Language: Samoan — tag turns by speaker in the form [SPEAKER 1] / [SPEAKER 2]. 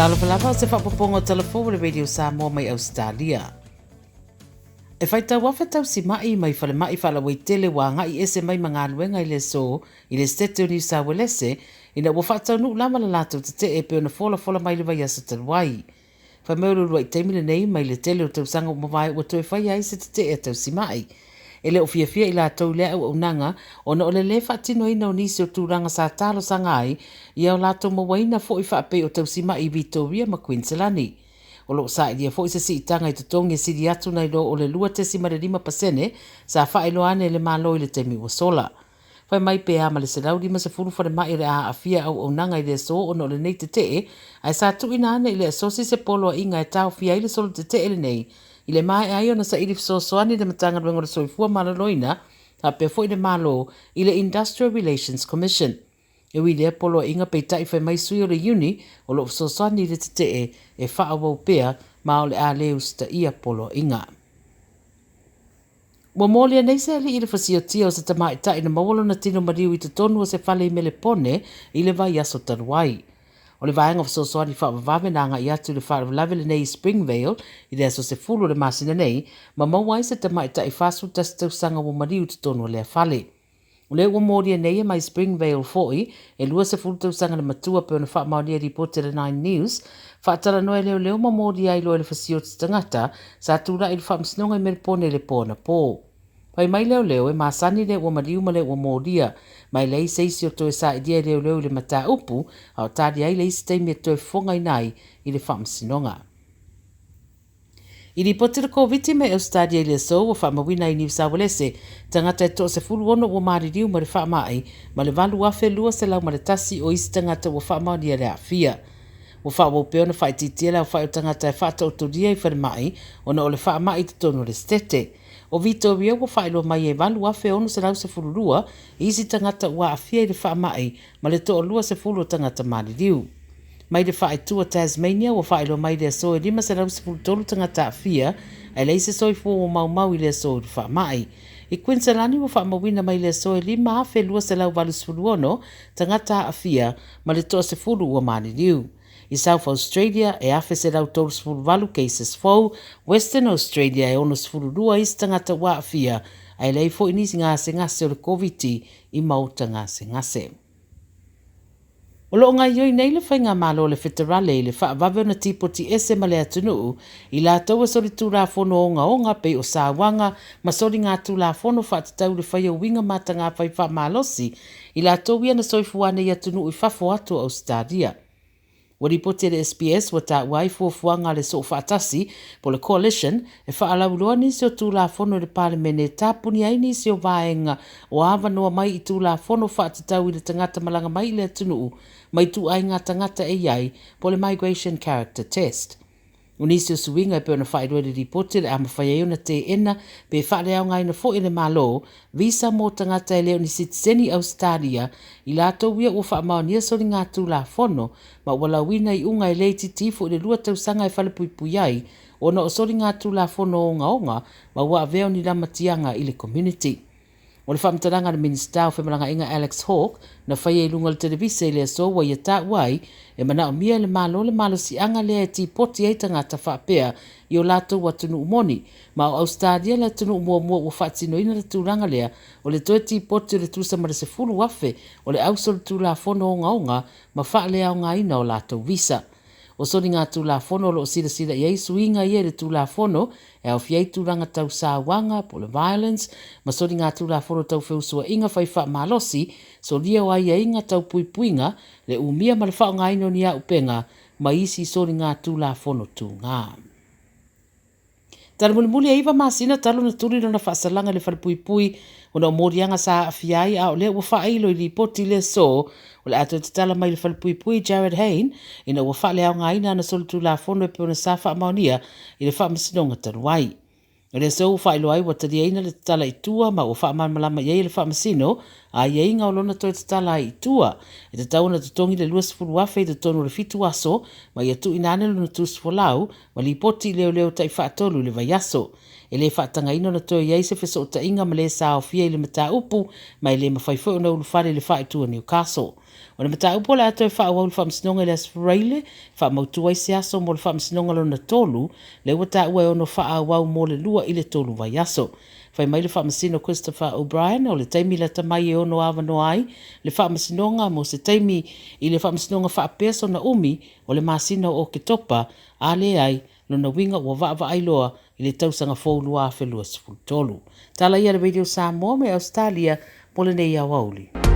[SPEAKER 1] Talofa lava o se faaopoopoga o Tala Fou a le Radio Samoa mai Ausetalia. E faitau afe tausima'i mai falemai faalauaitele ua aga'i ese mai ma galuega i le aso i le Setete o Niu Sauelese ina ua faataunuu lava le latou tetee e pei ona folafola mai le vaiaso talu ai. Fai mai o le uluai taimi lenei mai le tele o tausaga ua mavae ua toe faia ai se tetee a tausima'i. E le o fiafia i latou i lea auaunaga ona o le lē faatinoina o nisi o tulaga sa talosaga ai ia o latou mauaina foi faapei o tausima'i i Vitoria ma Kuiniselani. O lo o sailia foi se siitaga i totogi e sili atu nai lo o le 2.5% sa faailoa ane e le Malo i le taimi ua sola. Fai mai pe a ma le 150 falemai o le a aafia auaunaga i le aso ona o lenei tetee, ae sa tuuina ane i le asosi se poloaiga e taofia ai le solo tetee lenei i le maea ai ona saili fesoasoani le Matagaluega o le Soifua Maloloina faapea foi le Malo i le Industrial Relations Commission. E ui i lea poloaiga peitai fai mai sui o le iuni o lo o fesoasoani i le tetee e faaauau pea ma o le a le usitaia poloaiga. Ua molia nei se alii i le fasiotia o se tamaitai na maua lona tino maliu i totonu o se fale i Melepone i le vaiaso talu ai. O le vaega o fesoasoani faavavave na agai atu i le faalavelave lenei i Springvale i le aso 10 o le masina nei ma maua ai se tamaitai 41 tausaga ua maliu i totonu o lea fale. O lea ua molia nei e mai Springvale foi e 20 tausaga le matua pei ona faamaonia i lipoti a le Nine News, faatalanoa e leoleo ma molia ai loa i le fasioti tagata sa tulai i le faamasinoga i Melepone i le po anapo. Fai mai leoleo e masani le ua maliu ma le ua molia, ma e leai se isi o toe sailia e leoleo i le mataupu, a o tali ai le isi taimi e toe fofogaina ai i le faamasinoga. I lipoti le Koviti mai Ausetalia i le aso ua faamauina ai Niu Sauelese tagata e 16 ua maliliu mai le faamai ma le 8,201 o isi tagata ua faamaonia le aafia. Ua faaauau pea ona faaitiitia le aofai o tagata e faataotolia i falemai ona o le faamai i totonu o le Setete. O Vitoria ua faailoa mai e 8,612 isi tagata ua aafia i le faamai ma le 20 o tagata maliliu. Mai le faaitu o Tasmania ua faailoa mai le aso e 513 tagata aafia ae leai se soifua ua maumau i le aso i le faamai. I Kuiniselani ua faamauina mai le aso e 5,286 tagata aafia ma le 10 ua maliliu. I South Australia e 1,138 cases fou, Western Australia e 62 isi tagata ua aafia ae leai foi nisi gasegase o le Koviti i maota gasegase. O lo o gaoioi nei le Faigamalo a le Feterale i le faavave ona tipoti ese ma le atunuu i latou e solitulafono ogaoga pei o sauaga ma soligatulafono faatatau i le faia uiga matagafai faamalosi i latou ia na soifua nei i atunuu i fafo atu o Ausetalia. Ua lipoti e le SBS ua taua ai fuafuaga a le Soofaatasi po o le Coalition e faalauiloa nisi o Tulafono i le Palemene e tapuni ai nisi o vaega o avanoa mai i Tulafono faatatau i le tagata malaga mai i le atunuu mai ituaiga tagata e i ai po o le Migration Character Test. O nisi o suiga e pei ona faailoa i le lipoti o le a mafai ai ona teena pe faaleaogaina foi e le Malo visa mo tagata e le o ni sitiseni Ausetalia i latou ia ua faamaonia soligatulafono ma ua lauina iuga e le itiiti ifo i le 2 tausaga e falepuipui ai ona o soligatulafono ogaoga ma ua avea o ni lamatiaga i le community. O le faamatalaga a le Minisita o Femalagaaiga Alex Hawke na faia i luga o le televise i le aso ua ia taua ai e manaomia e le Malo le malosiaga lea e tipoti ai tagata faapea i o latou atunuu moni, ma o Ausetalia le atunuu muamua ua faatinoina le tulaga lea o le toe tipoti o le tusa ma le 10,000 o le ausolitulafono ogaoga ma faaleaogaina o latou visa. O soligatulafono o lo o silasila i ai suiga ia i le Tulafono e aofia ai tulaga tau sauaga po o le violence ma soligatulafono tau feusuaiga fai faamalosi, solia o aiaiga tau puipuiga, le umia ma le faaaogaina o ni auupega ma isi soligatulafono tuga. Tala mulimuli e 9 masina talu ona tuli lona faasalaga i le falepuipui ona o moliaga sa aafia ai, a o lea ua faailo i lipoti i le aso o le a toe tatala mai le falepuipui Jared Hayne ina ua faaleaogaina ana solitulafono e pei ona sa faamaonia i le faamasinoga talu ai. O le aso ua faailoa ai ua taliaina le tatala i tua ma ua faamalamalama i ai e le faamasino aiaiga o lona toe tatala ai i tua. E tatau ona totogi le 20,000 i totonu o le 7 aso ma ia tuuina ane lona tusi folau ma lipoti i leoleo tai faatolu i le vaiaso. E le faatagaina ona toe i ai se fesootaiga ma le sa aofia i le mataupu, ma e le mafai foi ona ulufale i le faaitu a Newcastle. O le mataupu o le a toe faaauau i le faamasinoga i le Aso Faraile, faamautu ai se aso mo le faamasinoga lona 3, lea ua taua e ono faaauau mo le 2 i le 3 vaiaso. Fai mai le faamasino Christopher O'Brien, o le taimi lata mai e ono avanoa ai le faamasinoga mo se taimi i le faamasinoga faapea sona umi o le masina o Oketopa, a leai, lona uiga ua vaavaai loa i le tausaga fou 2023. Tala ia a le Radio Samoa mai Ausetalia mo lenei aoauli.